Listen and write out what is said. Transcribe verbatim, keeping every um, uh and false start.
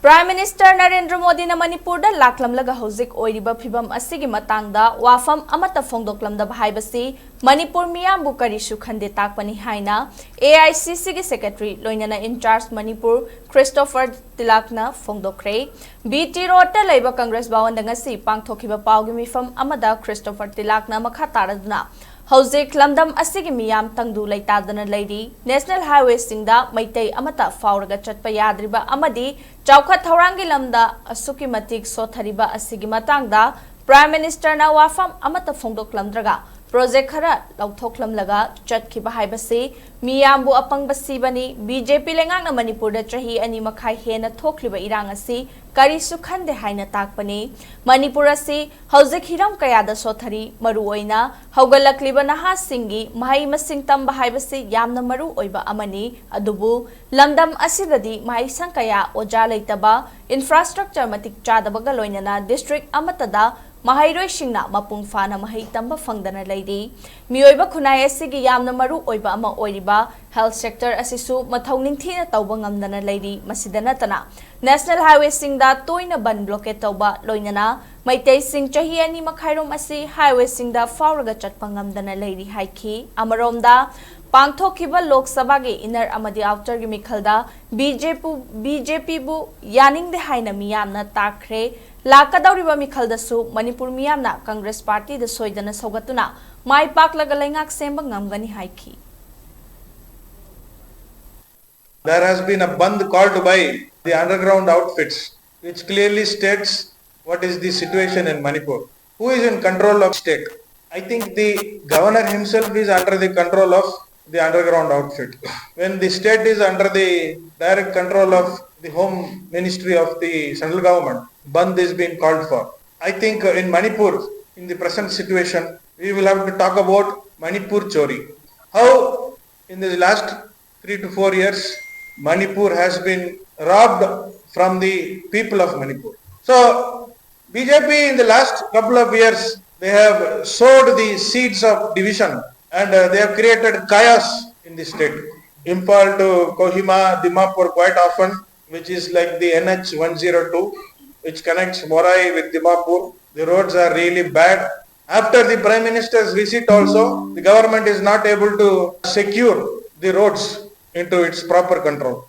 Prime Minister Narendra ꯃꯣꯗꯤꯅ ꯃꯅꯤꯄꯨꯔꯗ ꯂꯥꯛꯂꯝꯂꯒ ꯍꯧꯖꯤꯛ ꯑꯣꯏꯔꯤꯕ ꯐꯤꯕꯝ ꯑꯁꯤꯒꯤ ꯃꯇꯥꯡꯗ ꯋꯥꯐꯝ ꯑꯃꯠꯇ ꯐꯣꯡꯗꯣꯛꯂꯝꯗꯕ ꯍꯥꯏꯕꯁꯤ ꯃꯅꯤꯄꯨꯔ ꯃꯤꯌꯥꯝꯕꯨ ꯀꯔꯤꯁꯨ ꯈꯟꯗꯦ ꯇꯥꯛꯄꯅꯤ ꯍꯥꯏꯅ AICCꯒꯤ secretary ꯂꯣꯏꯅꯅ in charge ꯃꯅꯤꯄꯨꯔ ꯈ꯭ꯔꯤꯁꯇꯣꯐꯔ ꯇꯤꯂꯥꯛꯅ ꯐꯣꯡꯗꯣꯛꯈ꯭ꯔꯦ꯫ BT Roadꯇ ꯂꯩꯕ Congress ꯚꯋꯟꯗ ꯉꯁꯤ ꯄꯥꯡꯊꯣꯛꯈꯤꯕ ꯄꯥꯎꯒꯤ ꯃꯤꯐꯝ ꯑꯃꯗ ꯈ꯭ꯔꯤꯁꯇꯣꯐꯔ ꯇꯤꯂꯥꯛꯅ ꯃꯈꯥ ꯇꯥꯔꯗꯨꯅ ꯍꯧꯖꯤꯛ ꯂꯝꯗꯝ ꯑꯁꯤꯒꯤ ꯃꯤꯌꯥꯝ ꯇꯪꯗꯨ ꯂꯩꯇꯥꯗꯅ ꯂꯩꯔꯤ꯫ National Highwayꯁꯤꯡꯗ ꯃꯩꯇꯩ ꯑꯃꯠꯇ ꯐꯥꯎꯔꯒ ꯆꯠꯄ ꯌꯥꯗ꯭ꯔꯤꯕ ꯑꯃꯗꯤ ꯆꯥꯎꯈꯠ ꯊꯧꯔꯥꯡꯒꯤ ꯂꯝꯗ ꯑꯁꯨꯛꯀꯤ ꯃꯇꯤꯛ ꯁꯣꯠꯊꯔꯤꯕ ꯑꯁꯤꯒꯤ ꯃꯇꯥꯡꯗ Prime Ministerꯅ ꯋꯥꯐꯝ ꯑꯃꯠꯇ ꯐꯣꯡꯗꯣꯛꯂꯝꯗ꯭ꯔꯒ project ꯈꯔ ꯂꯧꯊꯣꯛꯂꯝꯂꯒ ꯆꯠꯈꯤꯕ ꯍꯥꯏꯕꯁꯤ ꯃꯤꯌꯥꯝꯕꯨ ꯑꯄꯪꯕ ꯁꯤꯕꯅꯤ꯫ BJP ꯂꯩꯉꯥꯛꯅ ꯃꯅꯤꯄꯨꯔꯗ ꯆꯍꯤ ꯑꯅꯤ ꯃꯈꯥꯏ ꯍꯦꯟꯅ ꯊꯣꯛꯂꯤꯕ ꯏꯔꯥꯡ ꯑꯁꯤ ꯀꯔꯤꯁꯨ ꯈꯟꯗꯦ ꯍꯥꯏꯅ ꯇꯥꯛꯄꯅꯤ꯫ ꯃꯅꯤꯄꯨꯔ ꯑꯁꯤ ꯍꯧꯖꯤꯛ ꯍꯤꯔꯝ ꯀꯌꯥꯗ ꯁꯣꯠꯊꯔꯤ꯫ ꯃꯔꯨꯑꯣꯏꯅ ꯍꯧꯒꯠꯂꯛꯂꯤꯕ ꯅꯍꯥꯁꯤꯡꯒꯤ ꯃꯍꯩ ꯃꯁꯤꯡ ꯇꯝꯕ ꯍꯥꯏꯕꯁꯤ ꯌꯥꯝꯅ ꯃꯔꯨ ꯑꯣꯏꯕ ꯑꯃꯅꯤ꯫ ꯑꯗꯨꯕꯨ ꯂꯝꯗꯝ ꯑꯁꯤꯗꯗꯤ ꯃꯍꯩꯁꯪ ꯀꯌꯥ ꯑꯣꯖꯥ ꯂꯩꯇꯕ, infrastructure ꯃꯇꯤꯛ ꯆꯥꯗꯕꯒ ꯂꯣꯏꯅꯅ district ꯑꯃꯠꯇꯗ ꯃꯍꯩꯔꯣꯏꯁꯤꯡꯅ ꯃꯄꯨꯡ ꯐꯥꯅ ꯃꯍꯩ ꯇꯝꯕ ꯐꯪꯗꯅ ꯂꯩꯔꯤ꯫ ꯃꯤꯑꯣꯏꯕ ꯈꯨꯟꯅꯥꯏ ꯑꯁꯤꯒꯤ ꯌꯥꯝꯅ ꯃꯔꯨ ꯑꯣꯏꯕ ꯑꯃ ꯑꯣꯏꯔꯤꯕ health sector ꯑꯁꯤꯁꯨ ꯃꯊꯧ ꯅꯤꯡꯊꯤꯅ ꯇꯧꯕ ꯉꯝꯗꯅ ꯂꯩꯔꯤ꯫ ꯃꯁꯤꯗ ꯅꯠꯇꯅ National Highwayꯁꯤꯡꯗ ꯇꯣꯏꯅ ꯕꯟ blockade ꯇꯧꯕ, ꯂꯣꯏꯅꯅ ꯃꯩꯇꯩꯁꯤꯡ ꯆꯍꯤ ꯑꯅꯤ ꯃꯈꯥꯏꯔꯣꯝ ꯑꯁꯤ highwayꯁꯤꯡꯗ ꯐꯥꯎꯔꯒ ꯆꯠꯄ ꯉꯝꯗꯅ ꯂꯩꯔꯤ ꯍꯥꯏꯈꯤ꯫ ꯑꯃꯔꯣꯝꯗ ꯄꯥꯡꯊꯣꯛꯈꯤꯕ ꯂꯣꯛ ꯁꯚꯥꯒꯤ inner ꯑꯃꯗꯤ outerꯒꯤ ꯃꯤꯈꯜꯗ BJP, BJPꯕꯨ ꯌꯥꯅꯤꯡꯗꯦ ꯍꯥꯏꯅ ꯃꯤꯌꯥꯝꯅ ꯇꯥꯛꯈ꯭ꯔꯦ꯫ ꯂꯥꯛꯀꯗꯧꯔꯤꯕ ꯃꯤꯈꯜꯗꯁꯨ ꯃꯅꯤꯄꯨꯔ ꯃꯤꯌꯥꯝꯅ Congress Partyꯗ ꯁꯣꯏꯗꯅ ꯁꯧꯒꯠꯇꯨꯅ ꯃꯥꯏ ꯄꯥꯛꯂꯒ ꯂꯩꯉꯥꯛ ꯁꯦꯝꯕ ꯉꯝꯒꯅꯤ ꯍꯥꯏꯈꯤ꯫ There has been a bandh called by the underground outfits, which clearly states what is the situation in Manipur. Who is in control of state? I think the governor himself is under the control of the underground outfit. When the state is under the direct control of the Home Ministry of the central government, bandh is being called for. I think, uh, in Manipur, in the present situation, we will have to talk about Manipur Chori. How in the last three to four years, Manipur has been robbed from the people of Manipur. So, BJP in the last couple of years, they have sowed the seeds of division and, uh, they have created chaos in the state. Imphal to Kohima, Dimapur, quite often which is like the N H one zero two, which connects Morai with Dimapur. The roads are really bad. After the Prime Minister's visit also, the government is not able to secure the roads into its proper control.